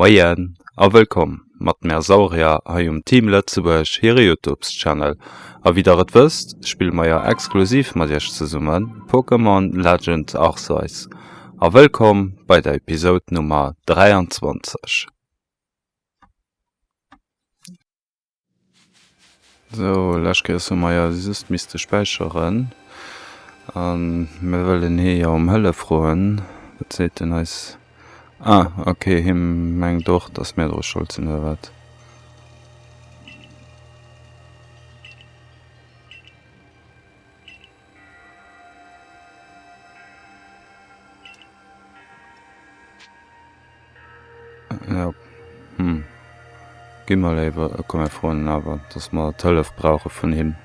Moien a wëllkomm mat mär Saurier hei um Team Lëtzebuerg hire Youtubes Channel. A wéi der et wësst, spille mer jo exklusiv mat iech zesummen Pokémon Legends Arceus. A wëllkomm bei der Episode Nummer 23. Sou, lescht Kéiers hu mer jo just misste späicheren an mir wëllen hie jo ëm Hëllef froen. Wat seet en eis? Ah, ok, hie mengt och, dass mir dru Schold sinn, oder wat? Jo, hm. Gi mer léiwer, komm mir froen en awer, dass mer d'Hëllef brauche vun him.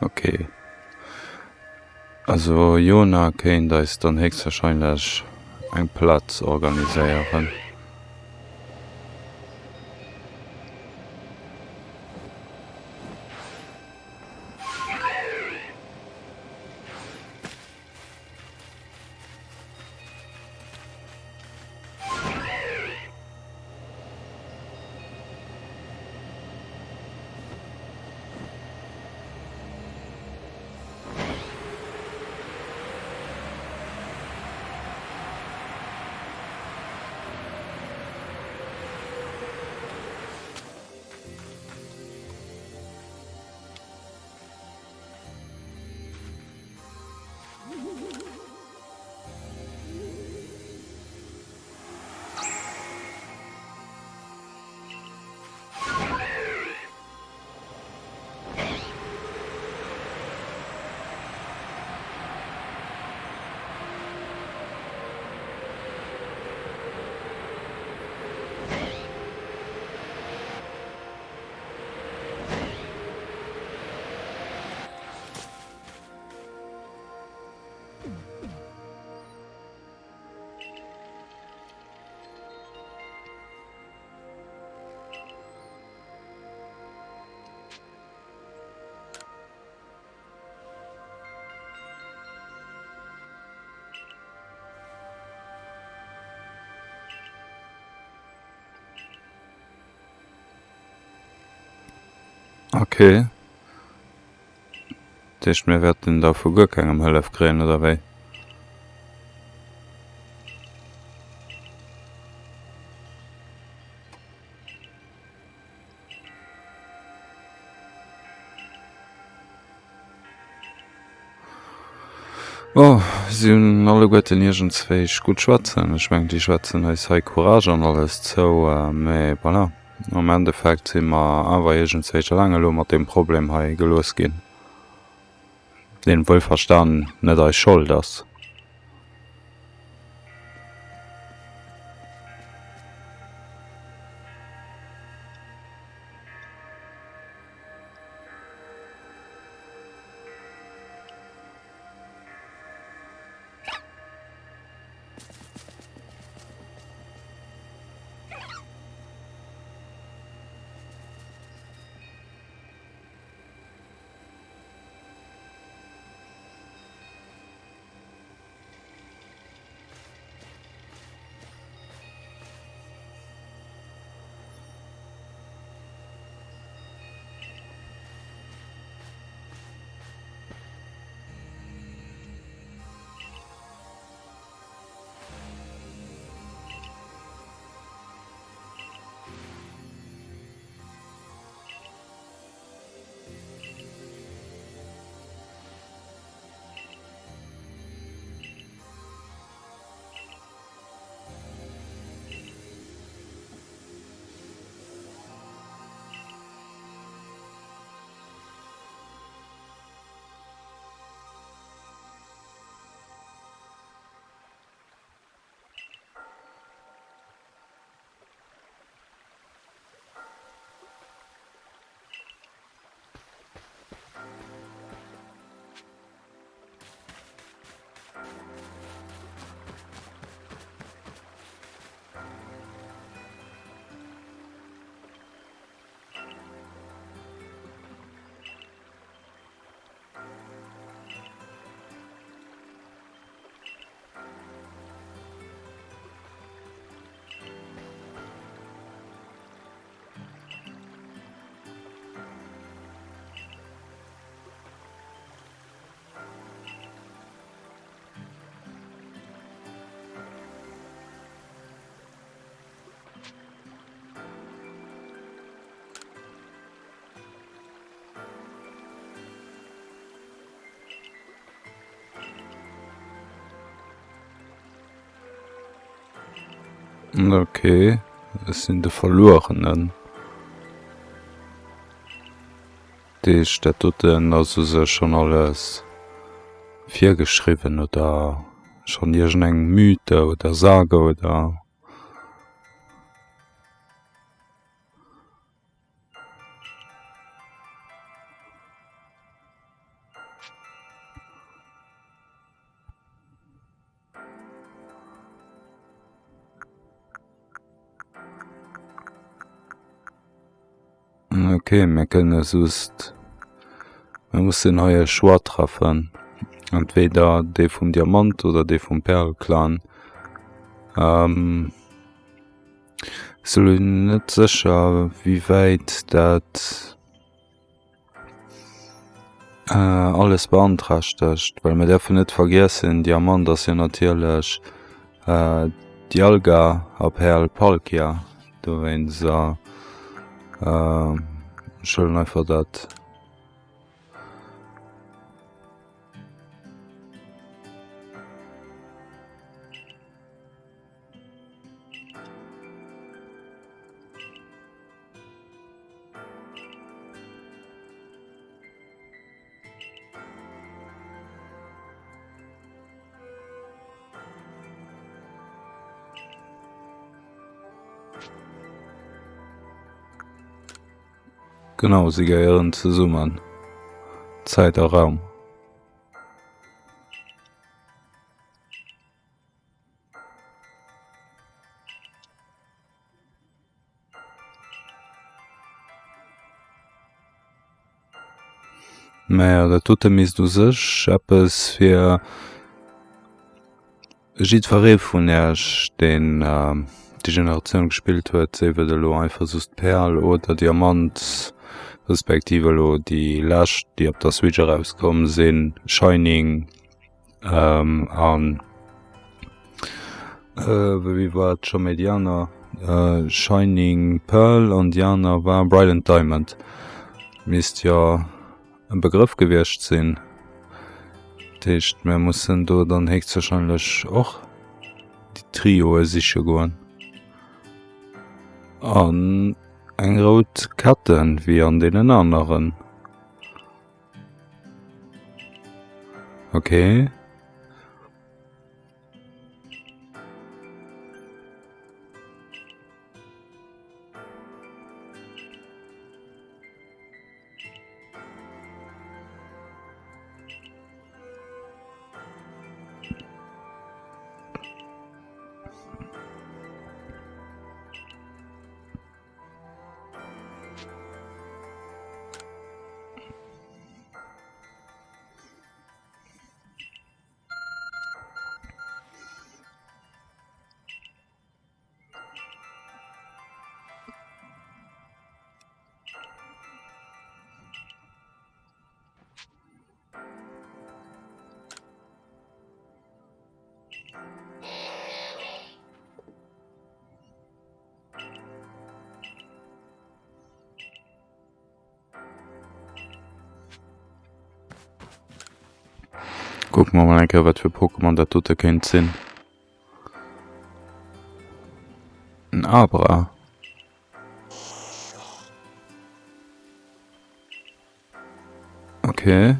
Ok. Also Jona kéint eis dann héchstwahrscheinlech eng Plaz organiséieren. Ok. Dat heescht mir wäerten da vu guer kengem Hëllef kréien, oder wéi? Bon, si hunn alleguerten iergendswéi gutt schwätzen. Ech mengen, déi schwätzen eis hei Courage an alles zou, mee voilà, am Endeffekt si mer awer iergendswéi eleng elo mat deem Problem hei gelooss ginn, deen wuelverstan net eis Schold ass. Ok, ech sinn de Verluerenen. Dat heescht, dat doten ass u sech schonn alles virgeschriwwen oder schonn iergendeng Mythe oder Sage oder. Ok, mir kënne just, mir mussen hei e Choix treffen, entweder dee vum Diamant oder dee vum Perl-Clan. Ähm. Ech si lo net sécher wéi wäit dat alles beanträchtegt, well mir däerfen net vergiessen, Diamant ass jo natierlech Dialga a Perl Palkia, dowéinst ech huelen einfach dat. Genau, si gehéieren zesummen, Zäit a Raum. Mä dat dote misst u sech eppes fir jiddweree vun Iech, deen déi Generatioun gespillt huet, sief et elo einfach just Perl oder Diamant, respektiv elo déi lescht, déi op der Switch erauskomm sinn, Shining. An wéi war et scho méi déi aner? Shining Pearl an déi aner war Brilliant Diamond. Misst jo e Begrëff gewiescht sinn. Dat heescht mir mussen do dann héchstwahrscheinlech och déi Trioe siche goen. An eng rout Ketten wéi an deenen aneren. Okay. Kucke mer mol eng Kéier wat fir Pokémon dat dote kéint sinn. En Abra. Okay.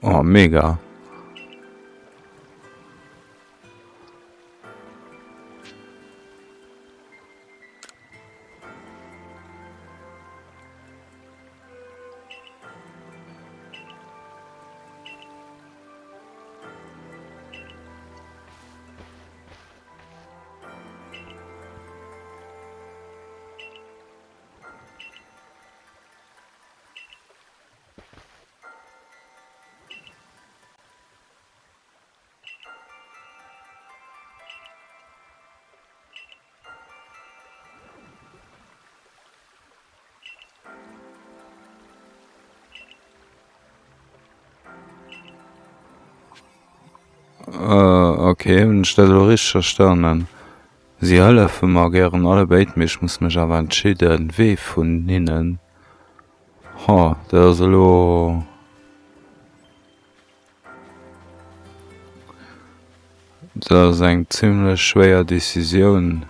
Oh, mega. Ok, hunn ech dat elo richteg verstanen? Si hëllefe mer gären allebéid, mee ech muss mech awer entscheeden, wee vun hinnen. Ho, dat ass elo. Dat ass eng zimlech schwéier Decisioun.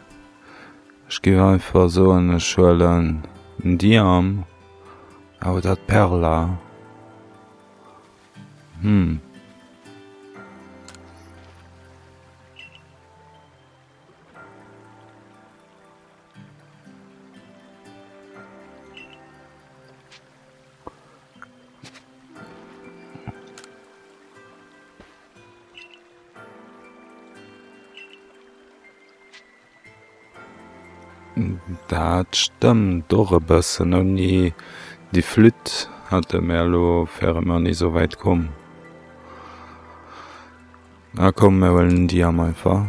Ech géif einfach soen, ech huelen den Diam oder d'Perla. Hm. Dat stëmmt och e bëssen. Ouni déi Flütt hätte mär elo, wäre mer ni sou wäit komm. Ah komm, mär huelen déi am einfach.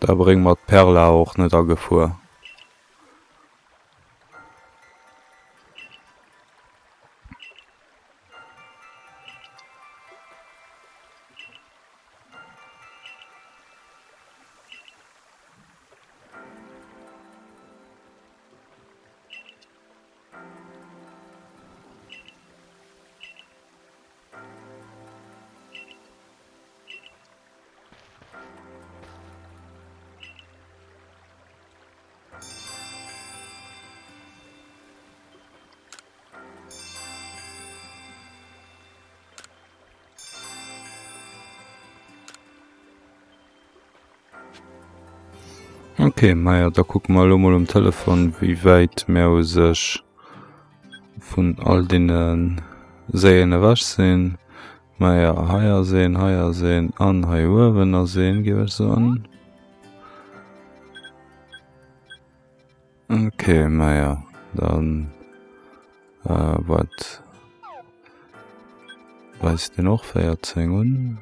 Da brénge mer d'Perla och net a Gefuer. Ok, maja da kucke mer elo mol um Telefon wéi wäit mär u sech vun all deene Séien ewech sinn. Maja hei ass een, hei ass een an hei uewen ass een, géif ech soen. Ok, maja dann wat weist deen och 14 un?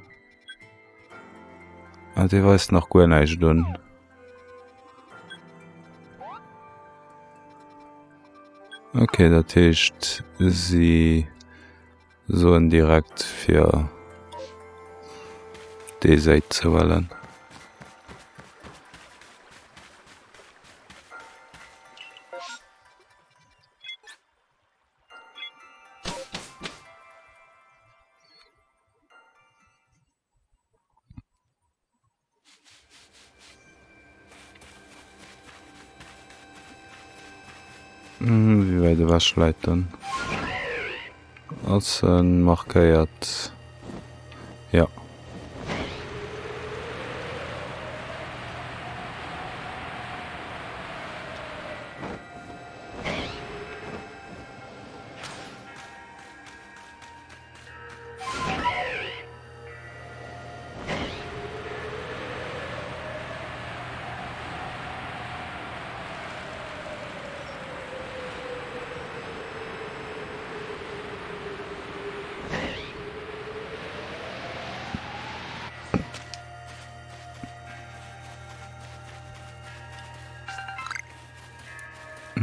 Ah dee weist nach guer näischt un. Ok, dat heescht si soen direkt fir déi Säit ze huelen. Wéi wäit ewech läit en? Ass en markéiert? Jo.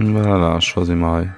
Voilà, scho si mer hei.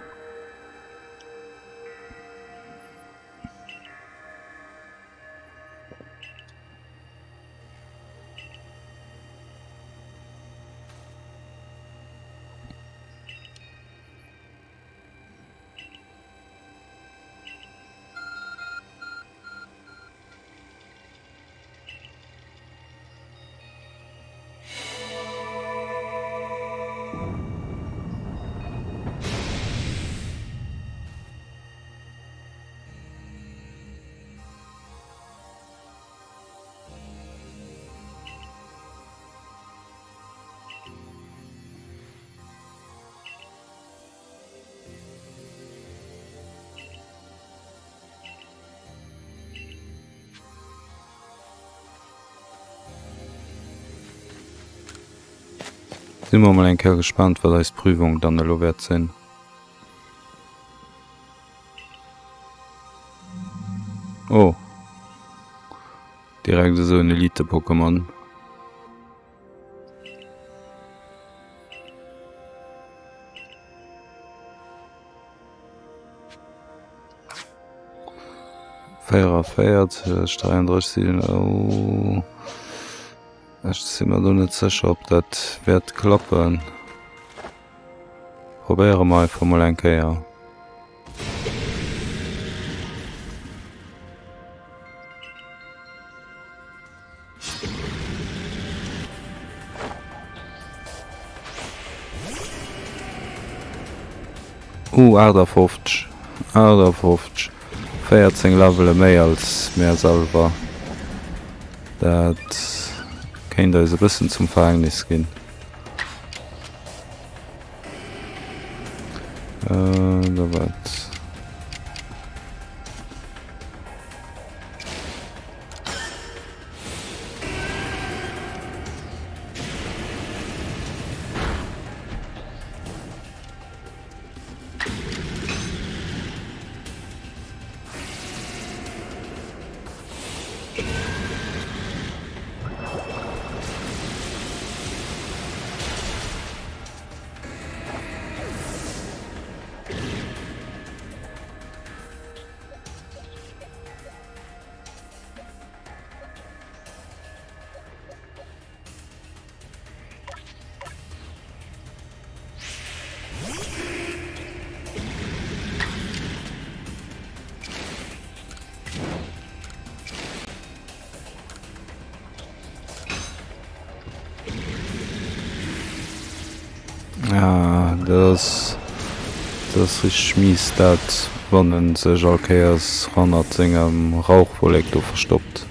Si mer mol eng Kéier gespaant, wat eis Prüfung dann elo wäert sinn. Oh. Direkt esou en Elite-Pokémon. 44, 33, 7, oh. Ech si mer do net sécher, ob dat wäert klappen. Probéiere mer einfach mol eng Kéier. Uh, 58. 58. 14 Levele méi als mär selwer. Dat kéint eis e bëssen zum Verhängnis ginn. Äh, da wat. Ah, dat ass, dat ass richteg mies dat, wann en sech all Kéiers hannert sengem Rauchwollek do verstoppt.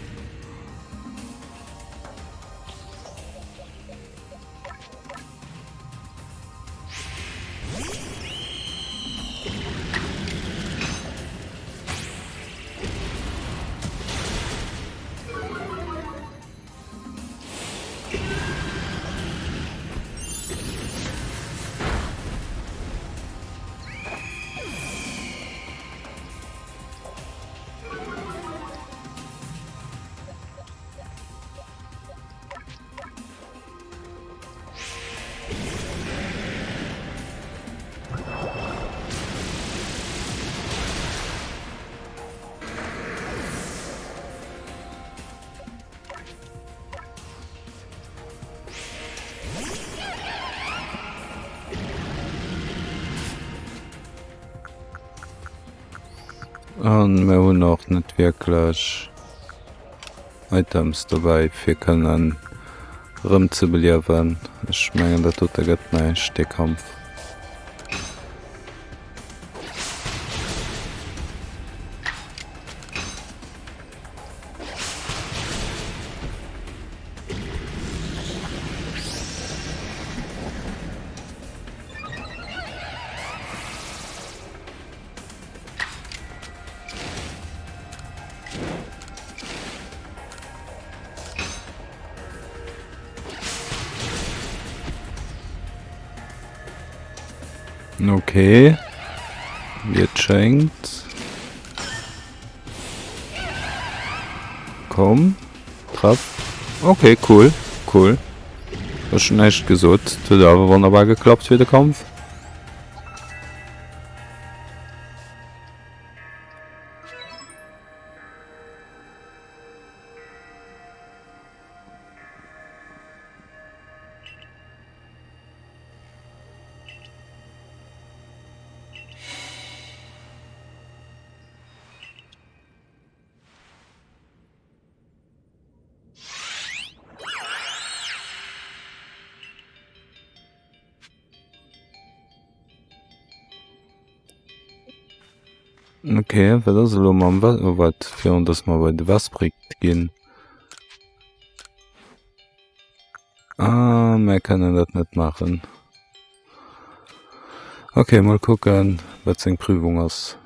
An mir hunn och net wierklech Items dobäi fir kënnen erëm ze beliewen. Ech mengen dat dote gëtt näischt, dee Kampf. Okay. Wéi et schéngt. Komm, treff. Okay, cool, cool. Ech hunn näischt gesot. Huet awer wonnerbar geklappt fir de Kampf. Okay, wat ass elo mam Wa oh wat, virun dass mer bei de Vesprit ginn. Ah, mir kënnen dat net maachen. Okay, mol kucken, wat seng Prüfung ass.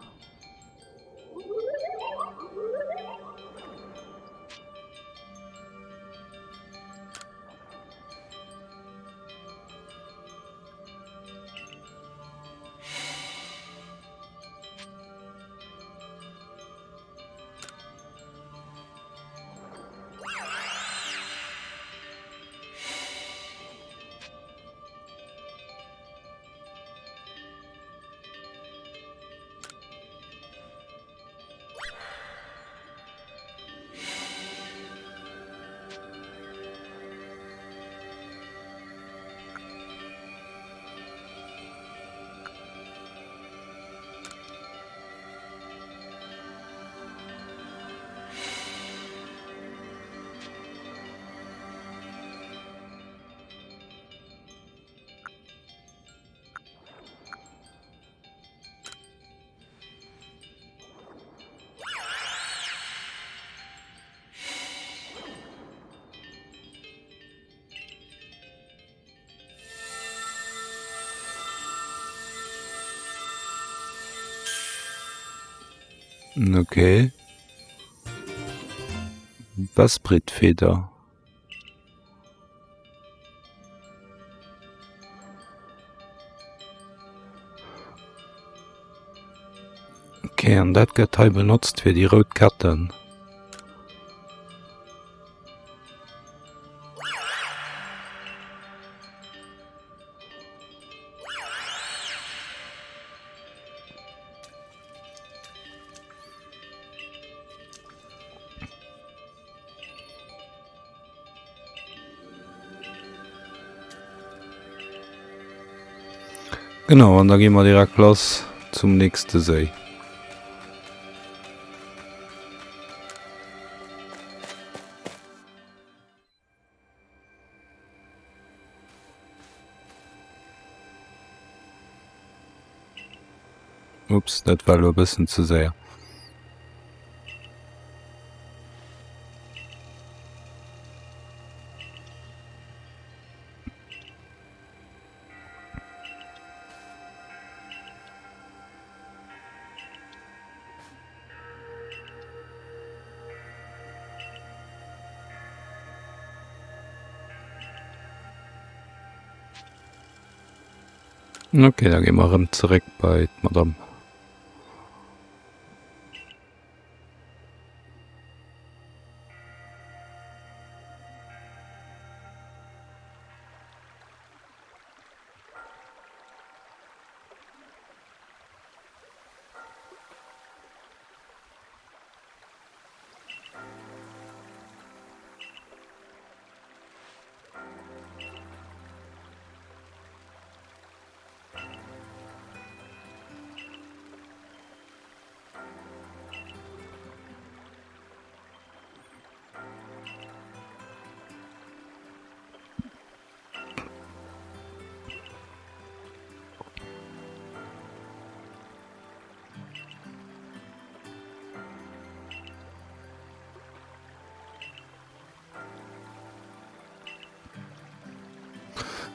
Okay. Vespritfeder. Okay, an dat gëtt hei benotzt fir déi rout Ketten. Genau, an da gi mer direkt lass zum nächste Séi. Ups, dat war elo e bëssen ze séier. Ok, da gi mer erëm zeréck bei d'Madame.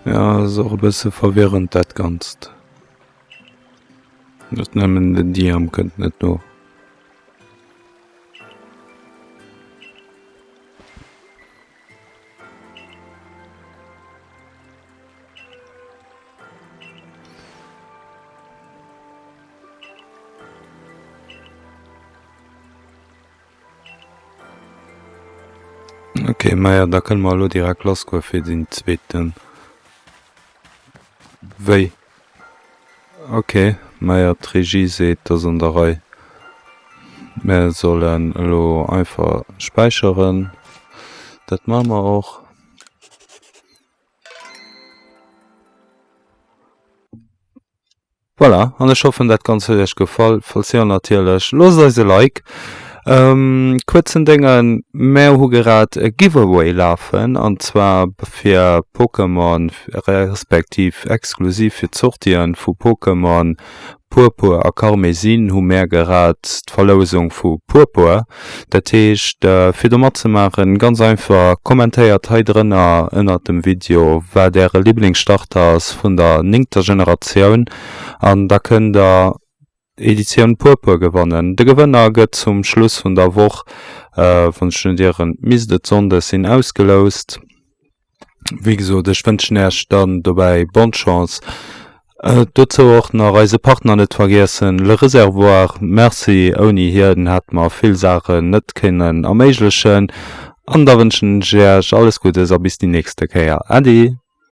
Ja, ass och e bësse verwirrend dat Ganzt. Net nëmmen den Diam kënnt net no. Ok, maja da kënne mer elo direkt lassgoe fir den zweeten. Wéi? Ok, maja d'Regie seet, et ass an der Rei. Mer sollen elo einfach späicheren. Dat maache mer och. Voilà, an ech hoffen dat Ganzt huet iech gefall. Falls jo natierlech, loosst eis e Like. Kuerzen Déngen, mär hu grad e Giveaway lafen, an zwar fir Pokémon, respektiv exklusiv fir d'Sortien vu Pokémon Purpur a Karmesin hu mär grad d'Verlousung vu Purpur. Dat heescht, fir do matzemaachen, ganz einfach, kommentéiert hei drënner ënnert dem Video, wat äre Liblingsstarter ass vun der néngter Generatioun an da kënnt der Editioun Purpur gewannen. De Gewënner gëtt zum Schluss vun der Woch, wann ech net ieren, misst et Sonndes sinn, ausgeloust. Wéi gesot, ech wënschen Äech dann dobäi bonne Chance. Dozou och nach eise Partner net vergiessen, Le Réservoir. Merci, ouni hien hätte mer vill Saachen net kënnen erméiglechen. An da wënschen ech Äech alles Guddes a bis déi nächste Kéier. Äddi!